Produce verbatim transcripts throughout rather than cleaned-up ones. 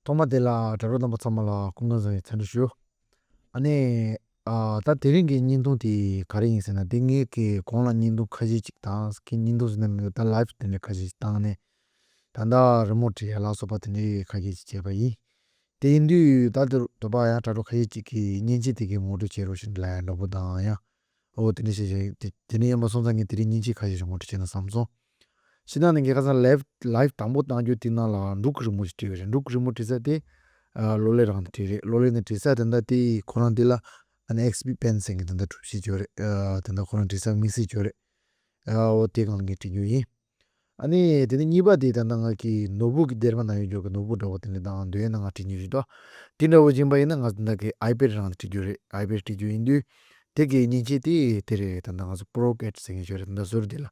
ཐོག་མ་དེ་ལ་དྲ་གྲོགས་རྣམ་པ་ཚང་མ་ལ་སྐུ་ཁམས་བཟང་བའི་འཚམས་འདྲི་ཞུ། ཨ་ནི། ཨ། ད་དེ་རིང་གི་བརྙན་ཐུང་དེ་ག་རེ་ཡིན་ཟེར་ན། དེ་ངས་ཀྱི་གོང་ལ་བརྙན་ཐུང་ཁ་ཤས་ཅིག་དང་། ཁྱེད་བརྙན་ཐུང་ཟེར་ན་མི་འདུག་ད་ལའིབ་དེ་འདྲ་ཁ་ཤས་ཅིག་བཏང་ནས། ད་ལྟ་རི་མོ་བྲིས་ཡ་ལ་སོགས་པ་དེ་འདྲའི་ཁ་ཤས་ཅིག་བྱས་པ་ཡིན། དེ་ཡིན་དུས་ད་དེ་དོ་པ་ཡང་དྲ་གྲོགས་ཁ་ཤས་ཅིག་གིས་མཉེན་ཆས་དེ་གའི་ངོ་སྤྲོད་བྱེད་རོགས་ཞེས་ལབ་ཡ་འདྲ་པོ་དང་ཡང་། ཨོ་དེ་འདྲ་བྱས་བྱས་དེ་དེ་ནས་ཡིན་པ་སོང་ཙང་ངས་དེ་རིང་མཉེན་ཆས་ཁ་ཤས་ཤིག་ངོ་སྤྲོད་བྱས་ན་བསམ་སོང་། ཕྱི་ནང་ནས་ངས་ཁ་སང་ལའིབ་ལའིབ་དང་པོ་བཏང་རྒྱུ་དེ་ནང་ལ་འབྲུག་གི་རི་མོ་ཞིག་བྲིས་ཡོད་རེད། འབྲུག་གི་རི་མོ་བྲིས་ས་དེ། ཨ། ལོ་ལེགས་རང་ནས་བྲིས་རེད། ལོ་ལེགས་ནས་བྲིས་ས་དེ་འདྲ་དེ་ཁོ་རང་དེ་ལ་ཨ་ནི་ཨེགས་པི་པེན་ཟེར་མཁན་དེ་འདྲ་གྲུབ་གཞི་ཅིག་ཡོད་རེད། ཨ། དེ་འདྲ་ཁོ་རང་བྲིས་ས་དམིགས་བསལ་ཅིག་ཡོད་རེད། ཨ། འོ་དེ་སྒང་ལ་ངས་བྲིས་རྒྱུ་ཡིན། ཨ་ནི་དེ་ནས་གཉིས་པ་དེ་ད་ལྟ་ང་གི་ནོ་བུག་གི་སྡེར་མ་ནང་ཡོད་རྒྱུ་གི་ནོ་བུག་འདྲ་བོ་དེ་འདྲ་དང་འདོད་ཡོན་ནང་ང་བྲིས་རྒྱུ་ཞིག་འདུག་དེ་འདྲ་བོ་ཡིན་པ་ཡིན་ན་ང་ད་ལྟ་གི་ཨའི་པེ་ཌི་རང་བྲིས་རྒྱུ་རེད། ཨའི་པེ་ཌི་བྲིས་རྒྱུ་ཡིན་དུས། དེ་གི་མཉེན་ཆས་དེ་དེ་རེད། ད་ལྟ་ང་ཚོ་པོ་རོ་ཀེཊ་ཟེར་མཁན་ཞིག་རེད། ད་ལྟ་ཟུར་དེ་ལ།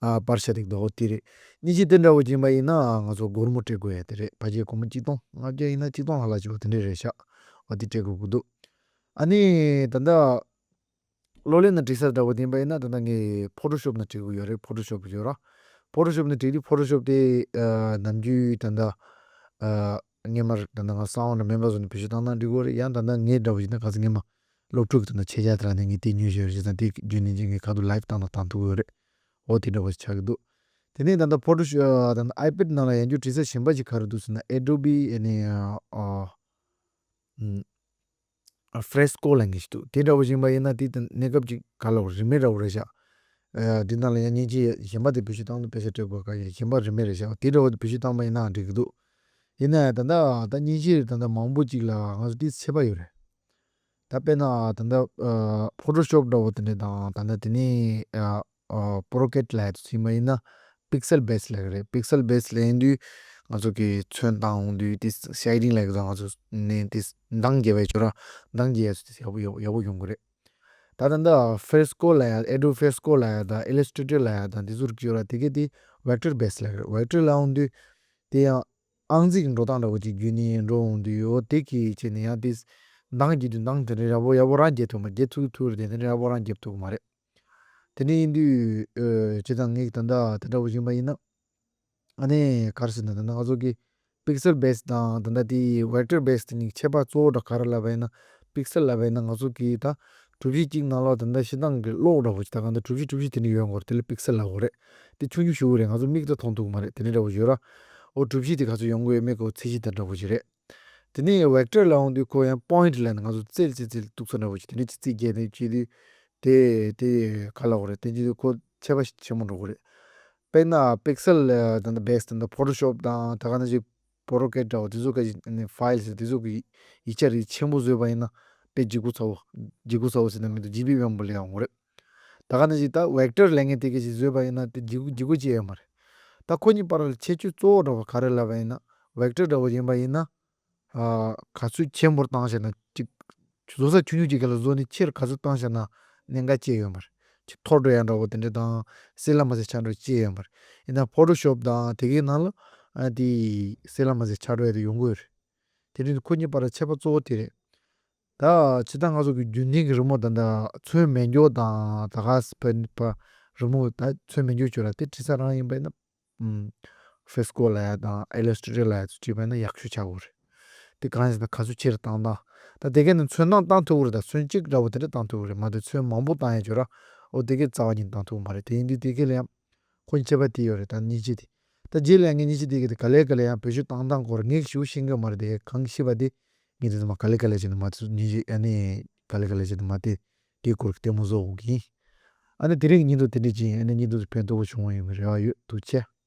ཨ། པར་ཤ་དེ་འདུག་དེ་རེད། མཉེན་ཆས་དེ་འདྲ་བོ་ཡིན་པ་ཡིན་ན་ང་ཚོ་སྒོར་མོ་སྤྲད་དགོས་ཡ་དེ་རེད། ཕལ་ཆེར་སྒོར་མོ་ཆིག་སྟོང་ལྔ་བརྒྱ་ཡིན་ན་ཆིག་སྟོང་ལྷག་ལྷག་ཅིག་འོ་དེ་འདྲ་རེད་ཤག་འོ་དེ་སྤྲད་དགོས་ཀྱི་འདུག་ཨ་ནི་ད་ལྟ། ལོ་ལེགས་ནས་བྲིས་ས་འདྲ་བོ་དེ་ཡིན་པ་ཡིན་ན་ད་ལྟ་ངས་ཕོ་ཊོ་ཤོབ་ནས་བྲིས་དགོས་ཡོད་རེད། ཕོ་ཊོ་ཤོབ་ཡོད་ར། ཕོ་ཊོ་ཤོབ་ནས་བྲིས་དུས་ཕོ་ཊོ་ཤོབ་དེ། ཨ། ནམ་རྒྱུན་ད་ལྟ། ཨ། སྔས་མར་ད་ལྟ་ང་གསང་བ་ནས་མེམ་བར་བཟོ་ནས་བེད་སྤྱོད་བཏང་ན་འགྲིག་གི་རེད། ཡང་ད་ལྟ་ངའི་འདྲ་བོ་ཡིན་ན་ག་ཚོད་སྔས་མ་སློབ་ཕྲུག་གི་ད་ལྟ་ཆེད་བརྒྱ་དེ་རང་ནས་ངས་དེ་ཉོས་བཞག་ཡོད་རེད། བྱས་ཙང་དེ་རྒྱུན་ནས་ཀྱི་ངས་ཁ་ཐུག་ལའིབ་བཏང་ན་བཏང་ཐུབ་ཀྱི་ཡོད་རེད། འོ་དེ་འདྲ་བོ་ཆགས་ཀྱི་འདུག་དེ་ནས་ད་ལྟ་ཕོ་ཊོ་ཤོབ་ད་ལྟ་ཨའི་པེ་ཌི་ནང་ལ་ཡང་རྒྱུ་བྲིས་ས་གཞན་པ་ཅིག་ག་རེ་འདུག་ཟེར་ན། ཨེ་ཌོ་བི་ཨ་ནི། ཨ། ཨ། ཨ། ཕེ་རེ་སི་ཀོ་ལབ་མཁན་ཞིག་འདུག་དེ་འདྲ་བོ་ཡིན་པ་ཡིན་ན་དེ་དང་གནས་སྐབས་ཅིག་ག་ལ་རིན་མེད་འདྲ་བོ་རེད་ཤག་ཨ། འདི་ནང་ལ་ཡང་མཉེན་ཆས་གཞན་པ་དེ་བེད་སྤྱོད་བཏང་ན་པེ་ས་སྤྲད་དགོས་ག་ཡིན། གཞན་པ་རིན་མེད་རེད་ཤག་དེ་འདྲ་བོ་དེ་བེད་སྤྱོད་བཏང་པ་ཡིན་ན་འགྲིག་གི་འདུག་ཡིན་ན་ཡང་ད་ལྟ་ད་མཉེན་ཆས་ད་ལྟ་མང་པོ་ཅིག་ལ་ང་ཚོ་ཏོག་ཙམ་ཁྱད་པར་ཡོད་རེད། ད་དཔེར་ན་ད་ལྟ། ཨ། ཕོ་ཊོ་ཤོབ་འདྲ་བོ་དེ་འདྲ་དང་ད་ལྟ་དེ་ནས། ཨ། ཨ། པོ་རོ་ཀེཊ་ལབ་ཡ་དེ་ཚོ་ཡིན་པ་ཡིན་ན་པིག་སེལ་བེ་སི་ལབ་ཀྱི་རེད། པིག་སེལ་བེ་སི་ལབ་ཡིན་དུས་ང་ཚོ་གི་ཚོན་བཏང་ཡོང་དུས་དེ་ཤེ་ཌིང་ལབ་ཀྱི་རེད། ང་ཚོ་ནས་དེ་མདངས་རྒྱས་པ་ཡོད་ར། མདངས་རྒྱས་ཡ་ཚོ་དེ་ཡག་པོ་ཡག་ཡག་པོ་ཡོང་གི་རེད། ད་ད་ལྟ་ཕེ་རེ་སི་ཀོ་ལབ་ཡ། ཨེ་ཌོ་བི་ཕེ་རེ་སི་ཀོ་ལབ་ཡ་དང་ཨི་ལས་ཊི་རེ་ཊར་ལབ་ཡ་དང་དེ་ཚོ་རིགས་ཡོད་ར། དེ་གས་དེ་ཝེག་ཊར་བེ་སི་ལབ་ཀྱི་རེད། ཝེག་ཊར་ལབ་ཡོང་དུས་དེ་ཡང་། ཨང་རྩིས་ཀྱི་འགྲོ་སྟངས་འདྲ་བོ་ཅིག་བརྒྱུད་ནས་འགྲོ་འོང་དུས་འོ་དེ་གི་བྱས་ནས་ཡང་དེ་མདངས་རྒྱས་དུས་མདངས་དེ་འདྲ་ཡག་པོ་ཡག་པོ་རང་རྒྱས་ཐུབ་མ་རེད། རྒྱས་ཐུབ་ཐུབ་རེད། དེ་འདྲ་ཡག་པོ་རང་རྒྱས་ཐུབ་ཀྱི་མ་རེད། དེ་འདྲ་ཡིན་དུས། ཨ། བྱས་ཙང་ངས་ད་ལྟ་དེ་འདྲ་བོ་ཡིན་པ་ཡིན་ན། ཨ་ནི་ག་རེ་ཟེར་ན་ད་ལྟ་ང་ཚོ་གི་པིག་སེལ་བེ་སི་དང་ད་ལྟ་དེ་ཝེག་ཊར་བེ་སི་དེ་གཉིས་ཁྱད་པར་གཙོ་བོ་འདྲ་ག་རེ་ལབ་པ་ཡིན་ན། པིག་སེལ་ལབ་པ་ཡིན་ན་ང་ཚོ་གི་ད་གྲུ་བཞི་གཅིག་ནང་ལོགས་ད་ལྟ་སྤྱིར་བཏང་གི་གློག་འདྲ་བོ་ཅིག་ད་གང་ལྟར་གྲུ་བཞི་གྲུ་བཞི་དེ་འདྲ་ཡོད་འགོར། དེ་ལ་པིག་སེལ་ལབ་དགོས་རེད། དེ་ཆུང་ཆུང་ཞེ་པོ་རེད། ང་ཚོ་མིག་ད་མཐོང་ཐུབ་ཀྱི་མ་རེད། དེ་འདྲ་འདྲ་བོ་ཡོད་ར། འོ་གྲུ་བཞི་དེ་ག་ཚོད་ཡོང་གི་ཡོད་མེད་ཀྱི་ཚད་གཞི་དེ་འདྲ་བོ་ཞིག་རེད། དེ་ནས་ཝེག་ཊར་ལབ་ཡོང་དུས་ཁོ་ཡང་པོ་ཡིན་ཊི་ལབ་ནས་ང་ཚོ་རྩེ་རྩེ་རྩེ་གཏུག་ས་འདྲ་བོ་ཞིག་དེ་འདྲ་ཅིག་རྩེ་རྒྱས་ནས་བྱས་དུས། དེ་དེ་ག་ལབ་དགོས་རེད། དེ་བྱས་དུས་ཁོ་ཁྱད་པར་ཆེན་པོ་འགྲོ་གི་རེད། དཔེར་ན་པིག་སེལ་ད་ལྟ་བེ་སི་ད་ལྟ་ཕོ་ཊོ་ཤོབ་དང་ད་ག་ནང་བཞིན་པོ་རོ་ཀེཊ་འདྲ་བོ་དེ་ཚོ་ག་ནང་བཞིན་ཕའི་ལི་ཟེར་དེ་ཚོ་གི་ཡིག་ཆ་རིགས་ཆེན་པོ་བཟོས་པ་ཡིན་ན་དཔེ་ལྗིད་ཁོག་ཚ་བོ། ལྗིད་ཁོག་ཚ་བོ་ཟེར་ན་མི་འདུག་ཇི་བི་མང་པོ་སླེབས་ཡོང་གི་རེད། ད་ག་ནང་བཞིན་ད་ཝེག་ཊར་ལབ་མཁན་དེ་ག་ཞིག་བཟོས་པ་ཡིན་ན་དེ་ལྗིད་ཁོག་ལྗིད་ཁོག་ཅིག་ཡོད་མ་རེད། ད་ཁོ་གཉིས་བར་ལ་ཁྱད་ཆོས་གཙོ་བོ་འདྲ་བོ་ག་རེ་ལབ་པ་ཡིན་ན། ཝེག་ཊར་འདྲ་བོ་ཡིན་པ་ཡིན་ན། ཨ། ག་ཚོད་ཆེན་པོར་བཏང་བྱས་ན་ཅིག་བཟོ་ས་ཆུང་ཆུང་ཅིག་ག་ལ་བཟོ་ནས་ཆེར་ག་ཚོད་བཏང་བྱས་ན་གནད་འགག་ཅི་ཡོད་མ་རེད། ཅིག་འཐོར་འགྲོ་ཡ་འདྲ་བོ་དེ་འདྲ་དང་སེལ་ལ་མ་སེལ་ཆགས་འགྲོ་ཅི་ཡོད་མ་རེད། ཡིན་ན་ཕོ་ཊོ་ཤོབ་དང་དེ་གའི་ནང་ལ་ཨ་དེ་སེལ་ལ་མ་སེལ་ཆགས་འགྲོ་ཡ་དེ་ཡོང་གི་ཡོད་རེད། དེ་འདྲ་ཁོ་གཉིས་བར་ལ་ཁྱད་པར་གཙོ་བོ་དེ་རེད། ད་ཇི་ལྟར་ང་ཚོ་གི་རྒྱུན་ལྡན་གྱི་རི་མོ་ད་ལྟ་ཚོན་མེད་རྒྱུ་དང་ད་ག་ས་ཕན་པ་རི་མོ་ད་ཚོན་མེད་རྒྱུ་བྱོས་ར་དེ་བྲིས་ས་རང་ཡིན་པ་ཡིན་ན། ཨམ། ཕེ་རེ་སི་ཀོ་ལབ་ཡ་དང་ཨི་ལས་ཊི་རེ་ཊར་ལབ་ཡ་ཚོ་བྲིས་པ་ཡིན་ན་ཡག་ཤོས་ཆགས་ཀྱི་རེད། དེ་གང་ཡིན་ཟེར་ན་ག་ཚོད་ཆེ་རུ་བཏང་སྟངས། ད་དེ་གས་ནི་ཚོན་མདངས་བཏང་ཐུབ་ཀྱི་རེད། ད་ཚོན་གཅིག་འདྲ་བོ་དེ་འདྲ་བཏང་ཐུབ་ཀྱི་རེད། མ་གཏོགས་ཚོན་མང་པོ་བཏང་ཡ་བྱོས་ར། འོ་དེ་གས་རྩ་བ་ཉིད་བཏང་ཐུབ་ཀྱི་མ་རེད། དེ་ཡིན་དུས་དེ་གས་ལ་ཡང་ཁོ་གཉིས་ཁྱད་པར་དེ་ཡོད་རེད། ད་མཉེན་ཆས་དེ། ད་རྗེས་ལ་ཡང་ངས་མཉེན་ཆས་དེ་གས་དེ་ག་ལེ་ག་ལེ་ཡང་བེད་སྤྱོད་བཏང་སྟངས་སྐོར་ངས་ཞེ་པོ་ཤེས་ཀྱི་ཡོད་མ་རེད། དེ་གང་ཤེས་པ་དེ་ངས་དེ་ཚོ་མ་ག་ལེ་ག་ལེ་བྱས་ནས་མ་ཚོ་མཉེན་ཆས་ཨ་ནི་ག་ལེ་ག་ལེ་བྱས་ནས་མ་དེ་དེའི་སྐོར་གྱི་ལྟད་མོ་བཟོ་འོང་གི་ཡིན། ཨ་ནི་དེ་རིང་གི་བརྙན་ཐུང་དེ་འདྲ་ཅིག་ཡིན། ཨ་ནི་བརྙན་ཐུང་དེ་ཕན་ཐོགས་པོ་བྱུང་བ་ཡོང་བའི་རེ་བ་ཡོད། ཐུགས་རྗེ་ཆེ།